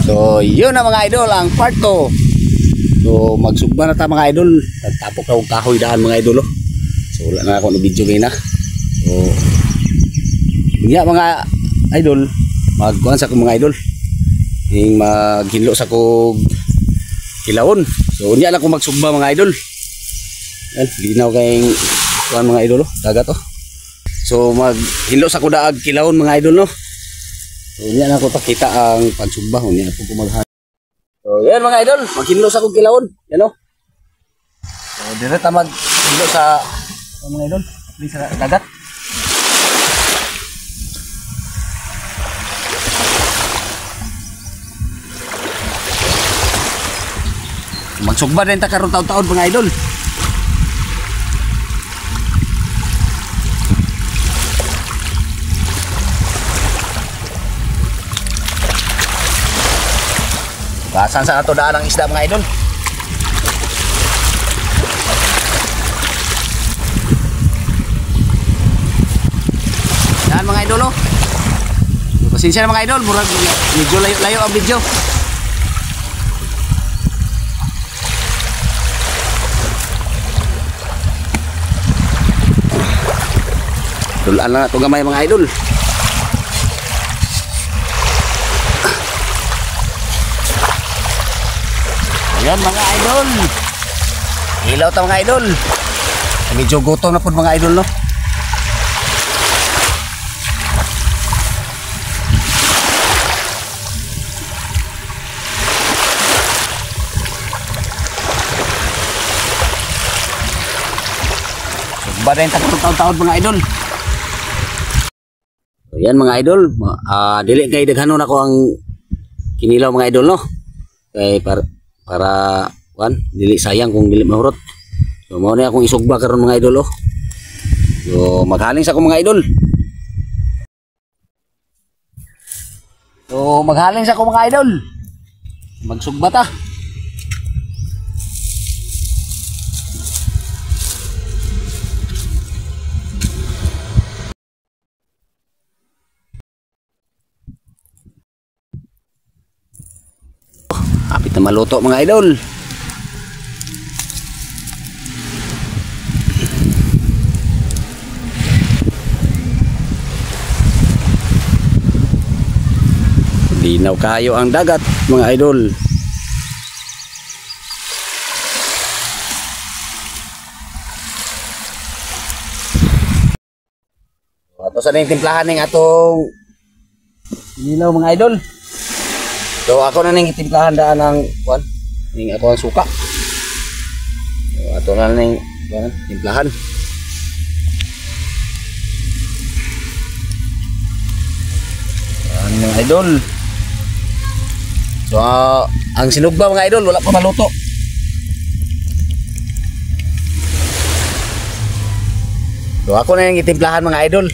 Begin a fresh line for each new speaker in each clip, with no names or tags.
So yun na mga idol ang part 2. So magsugba na ta mga idol. Nagtapok na og kahoy daan mga idol. So wala na ako no video na. So mga idol, magkuhan sa ko mga idol. Ning maghinlo sa ko kilawon. So unya lang ko magsugba mga idol. Yan, linaw kayong kuhan mga idol, dagat oh. So maghinlo sa ko daag kilawon mga idol no. So unya lang ko pakita ang pagsugba, unya po ko maghan. So yan mga idol, maghinlo sa ko kilawon, yan oh. So direta maghinlo sa mga idol, sa dagat. Magsugba rin ta karon taon-taon mga idol. Basan sa ato daan ang isda mga idol. Yan mga idol oh. Pasensya na mga idol, murag medyo layo ang video. Tulaan lang ito gamay mga idol. Ayan mga idol. Ilaw ito mga idol. Medyo gutom na po mga idol no. Sugba rin taon-taon mga idol. So, yan mga idol, dili kay daghanon ako ang kinilaw mga idol no. Kay para dili sayang kung dili mahurot. So mao na akong isugba karon mga idol oh. So maghaling sa ko mga idol. So maghaling sa ko mga idol. Magsugba ta. Kapit na maluto mga idol. Linaw kayo ang dagat mga idol. Ato sa ning timplahan ning atong linaw mga idol. So ako na ning itimplahan daan ng kuan ning ako ang suka. So ato na ning kuan timplahan. Ang mga idol. So ang sinugba mga idol wala pa maluto. So ako na ning itimplahan mga idol.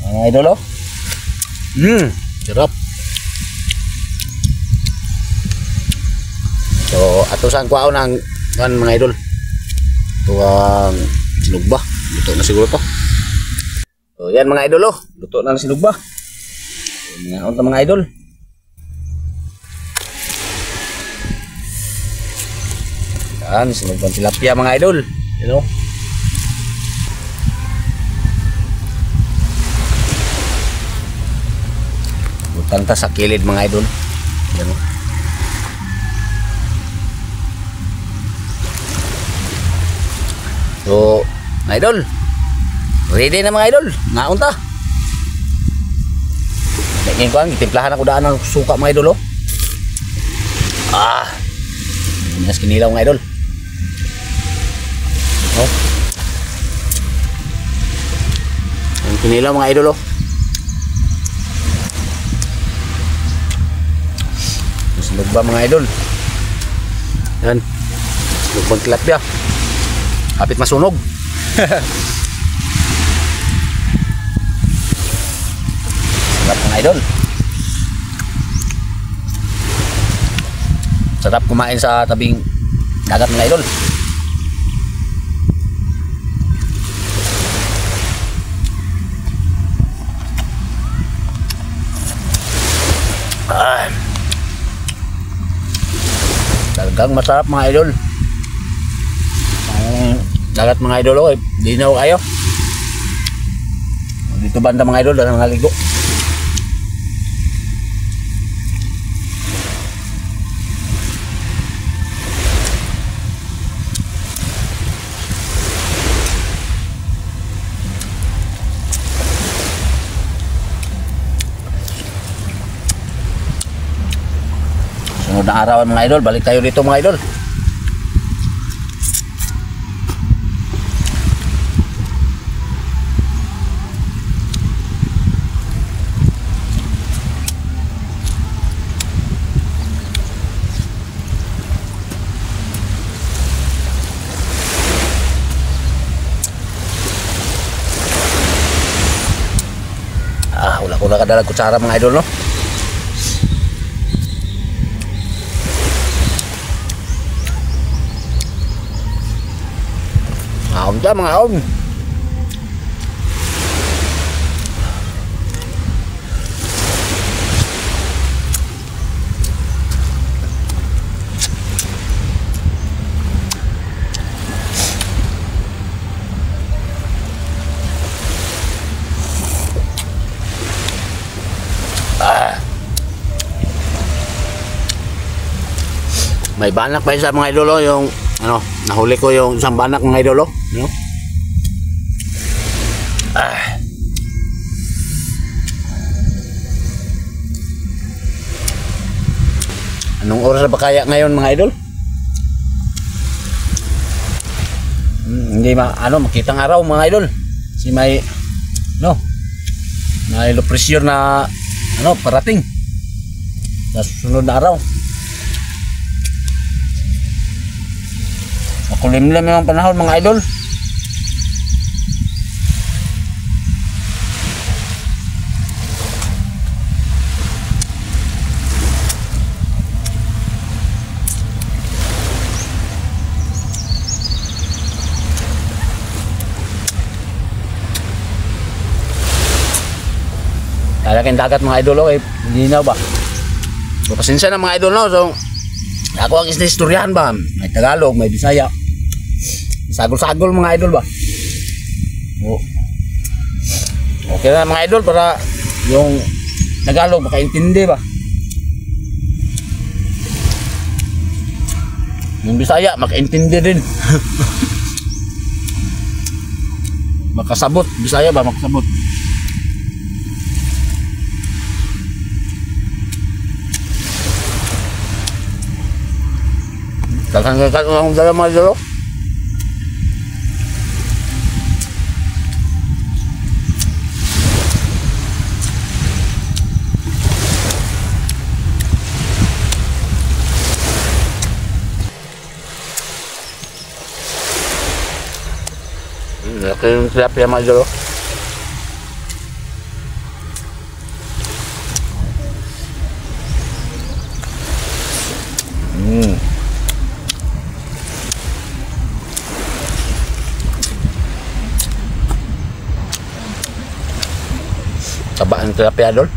Mga idol oh. Sarap. So ato sang kuaon ang mga idol. Ito ang sinugba. Luto na siguro to. So yan mga idol oh. Luto na sinugba. So, mga idol. Yan sinugbang tilapia mga idol. You know? Tanta sa kilid mga idol. Yan o. So, mga idol. Ready na mga idol. Naon ta. Ngayon ko ang itimplahan ako daan ng suka mga idol o. Mas kinilaw mga idol. O. Ang kinilaw mga idol o. Lugba mga idol. Yan. Lugbang tilapia. Kapit masunog. Sarap mga idol. Sarap kumain sa tabing dagat mga idol. Talagang masarap mga idol. Dagat mga idol, okay. Linaw kayo. Dito banda mga idol, dalang naligo. Sunod na arawan mga idol, balik tayo dito mga idol. Wala ko nakadalag kutsara mga idol, no? Maon dyan mga on. May banak pa isa mga idolo, yung ano, nahuli ko yung isang banak mga idolo, no? Anong oras ba kaya ngayon mga idol? Hindi makitang araw mga idol. Si may may low pressure na parating sa susunod na araw. Makulimlim yung panahon mga idol. Talagang dagat mga idol, okay, linaw ba? So pasensya na mga idol, no? So ako ang istoryahan ba? May Tagalog, may Bisaya. Sagol-sagol mga idol ba? Oh. Okay na mga idol para yung Tagalog makaintindi ba? Yung Bisaya makaintindi din. Makasabot, Bisaya ba makasabot? Kakanggakat ulang dalam mga idol. Laki yung tilapia mga idol. Taba ang tilapia idol.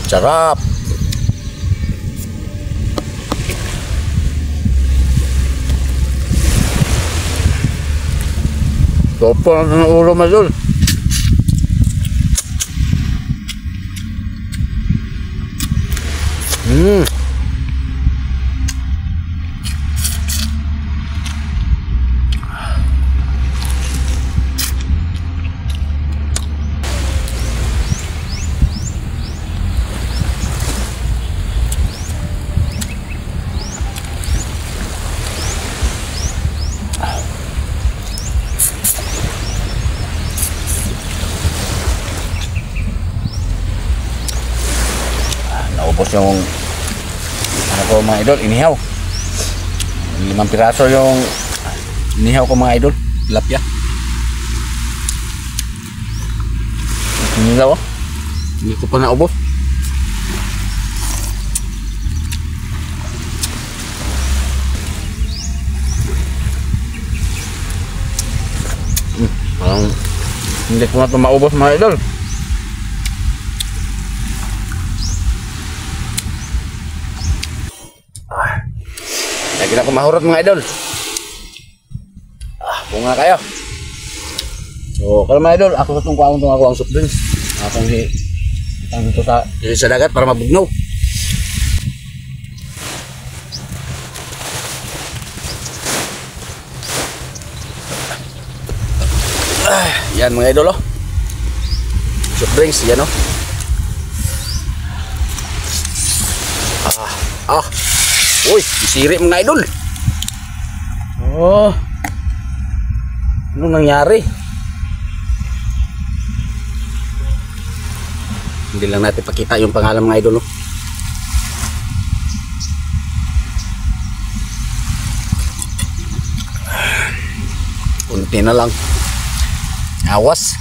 Sarap. Sopo ng ulo mga idol. Naubos yung ko mga idol, inihaw. 5 piraso yung inihaw ko mga idol, tilapia.
Hindi daw.
Hindi ko pa naubos.
Parang hindi ko na ito maubos mga idol.
Lagi na ako mahurot mga idol. Bunga kayo. So, kalau mga idol, ako sa tungkuang ako ang soft drinks. Akong dito sa dagat para mabugnaw. Yan mga idol, oh. Soft drinks, yan, oh. Uy, isiri mga idol. Oh. Anong nangyari? Hindi lang natin pakita yung pangalan mga idol, oh. Unti na lang. Awas.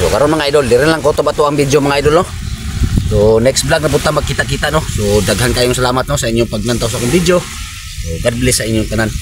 So karon mga idol, dire lang ko to bato ang video mga idol, no. So next vlog na punta magkita-kita, no. So daghan kayong salamat, no, sa inyong pagnantaw sa akong video. So God bless sa inyong tanan.